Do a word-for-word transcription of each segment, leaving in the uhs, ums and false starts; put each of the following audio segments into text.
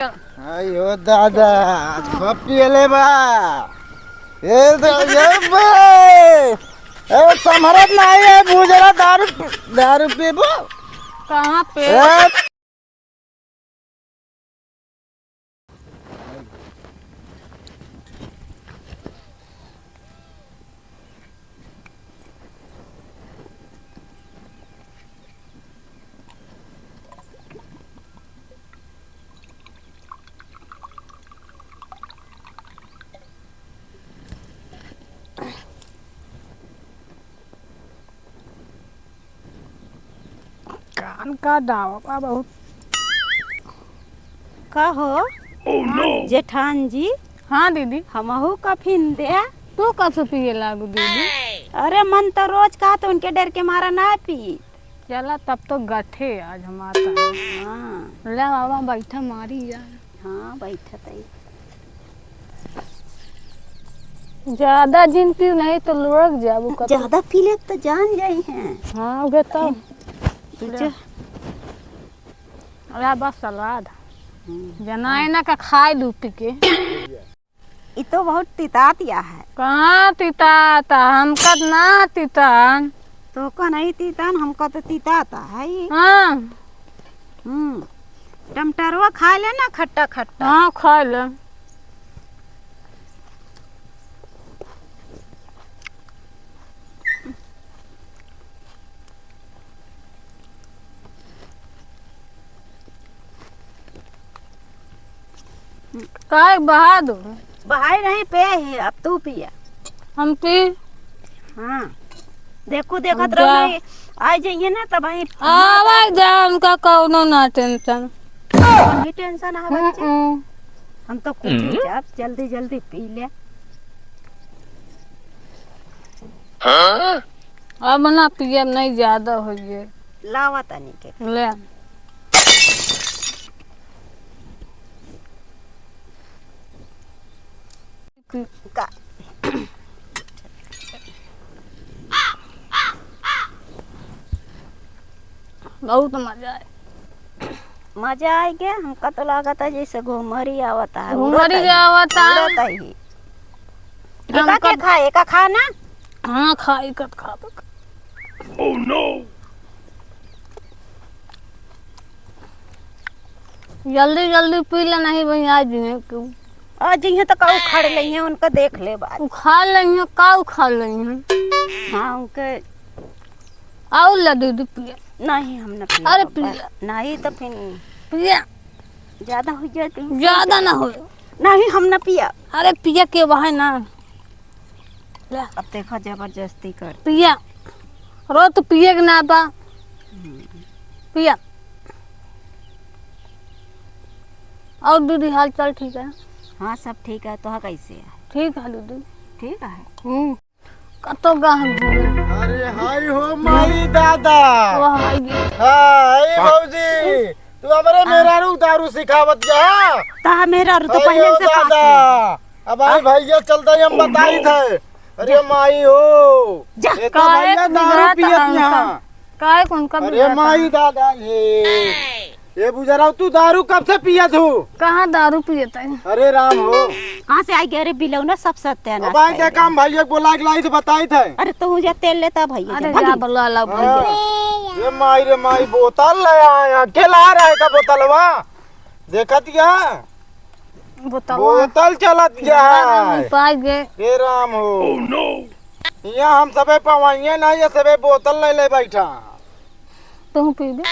आयो दादा, आज खूब पियले बा। ए दादा बे, ए संभरत नाही है, बुझला दारू, दारू पीबो। कहाँ पे? ए कान का दावा बा बहुत। का हो? Oh, no! जेठान जी। हाँ दीदी। हमहू का फिन दे। तू कब से पिए लागू दीदी? अरे मन तो रोज का तो उनके डर के मारा ना पी। चला तब तो गठे आज हम आता है। हाँ। ले बाबा बैठा मारी जा। हाँ, बैठत है। ज्यादा जिन पीऊ नहीं तो लुढ़क जाबू कतई। ज्यादा पी लेब तो जान जाई हैं। हाँ, उगे तो। तुझे। अरे बस सलाद। हम्म। जनाए ना का खाए दू पी के। ई तो बहुत तितात या है। कहाँ तितात? हमका त ना तितान। तोका नहीं तितान, हमका तो तितात है ई। हाँ। हम्म। टमटरवा खा ले ना, खट्टा खट्टा। हाँ, खा ले। काहे बहा दो? बहाई नहीं पे ही, अब तू पिया। हम पी? हाँ। देखो, देखत हम रहो जा। नहीं, आ जाइए ना, तब वहीं आवा जा, उनका कौनो ना tension। कौन ही tension है बच्चे? हम्म। हम तो कुछ ही हम्म। जब जल्दी जल्दी पी ले। हाँ? अब ना पियब, नहीं ज्यादा होइए। लावा तनी के। ले। का? बहुत मजा आए। मजा आए के? हमका तो लागत है जैसे घुमरी आवता है, घुमरी उड़त है। आवता है। उड़त है ही। एका हमका के खा, एका खा ना। हाँ, खा, एका खा। Oh no! जल्दी जल्दी पी ले, नहीं भाई, आज नहीं क्यों। आज जइहे तो का उखाड़ लइहे, उनका देख ले बात। उखाड़ लइहे, का उखाड़ लइहे? हाँ, उनके। आओ ला दीदी पिया। नहीं, हम ना पिया अरे बाबा। पिया। नहीं तो फिर पिया। ज्यादा हो जाती। ज्यादा ना हो। नहीं, हम ना पिया। अरे पिया के वह है ना। ले। अब देखा जबरदस्ती कर। पिया। रो तो पिए के ना बा। हम्म। पिया। और दीदी हाल चाल ठीक है? हाँ, सब ठीक है। तोहा कैसे है? ठीक है दीदी। ठीक है। हम्म। कतो गाह घूमे। अरे हाय हो माई दादा। वाह, हाय गे। हाँ, ए भौजी, तू हमरे हाँ। मेहरारू दारू सिखावत जा। ता मेहरारू तो हाय पहले हो से पास दादा। है। अब आई हाँ। भैया चलता ही हम बताई थे। अरे माई हो। जा। ये तो काहे भैया दारू बिगड़त पियत हमका? यहाँ। काहे कौन का अरे बिगड़त माई है? दादा ये। ए बुजराव, तू दारू कब से पियत हो? कहाँ दारू पियत है? अरे राम हो। कहाँ से आई गए रे बिलौना, सब सत्यानाश अब आई करे देखा, हम भैया के बोला के लाई थे, बताई थे। अरे तू जा तेल लेता भैया अरे जा, जा भैया। बोला ला हाँ। भैया। ये माई रे माई, बोतल ले आया, के ला रहा है का बोतलवा? देखत या? बोतलवा। बोतल चलत या बोतलवा है। में पाई गए। हे राम हो। Oh no। यहाँ हम सबे पवाइए ना, ये सबे बोतल ले ले बैठा। तू पीबे?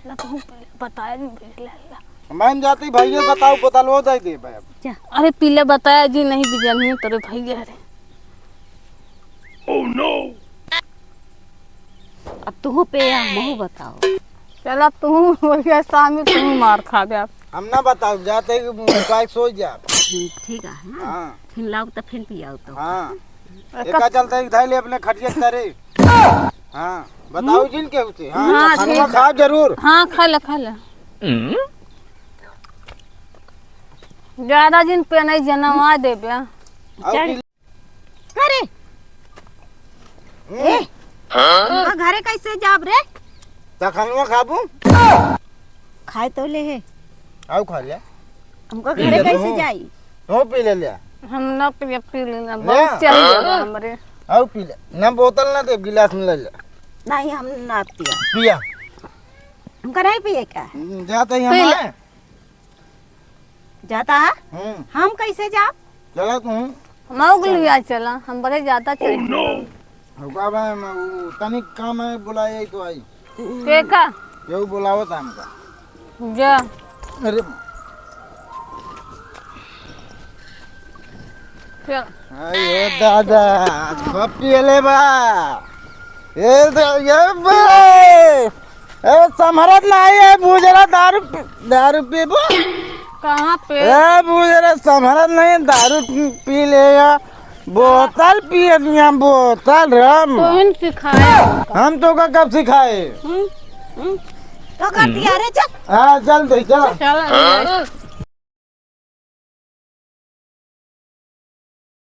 ला, तू पी ले, बताया जी, पी ले, ला। मैं जाती भैया, बताओ, बोतलवा दे दे भाई। जा। अरे पी ले, बताया जी, नहीं बिजनिए तोरे भैया रे। Oh no! अब तू पे या, महू बताओ। चला तू भैया शाम में तू मार खा दे आप। हम ना बताओ, जाते ही मुंह पाए सो जा। ठीक है ना? हाँ। फिर लाओ तो फिर पियाओ तो। हाँ। एक एका चलते ही धैले अपने खटिया तरे। हाँ, बताओ हम्म। जिन के उसे। हाँ, हाँ, खाना ठीक है। खा जरूर। हाँ, खा ले, खा ले। हम्म। ज्यादा दिन पे नहीं जनवा देबे। और चल। की-, अरे। हम्म। ए, हाँ? उनका घरे कैसे जाब रे? तखनवा खाबू? खाए तो ले है। आउ खा ले। हमका पी घरे ले कैसे तू। जाई? तू पी ले ले। हम ना पिए, पी लेना, ले। बहुत चढ़ गया हमरे। आउ पी ले। ना बोतल ना दे, गिलास में ले ले। नहीं, हम ना पिया। पिया। हमका नहीं पिए का? हम्म, जाता ही पी हम ले। आए। जाता है? हम्म। हम कैसे जाब? चला तू। मऊ के लिए चला, हम बड़े जाता चले। रुका बे, मैं वो तनिक काम है, बुलाए तो आई। के का? केहू बुलावत है हमका। जा। अरे। चल। अरे दादा, सब पियले बा। ए दे-, ये बे, ए, संभरत नाही है, बुजरा दारू पी-, दारू पीबो? कहाँ पे? ए, बुजरा संभरत नाही, दारू पी, पी लेगा। बोतल पियनिया, बोतल रम। तोहन सिखाए। हम तो का कब सिखाए? हम्म, हम्म। तो कर दिया रे, चल। हाँ, चल दे, चल। चल,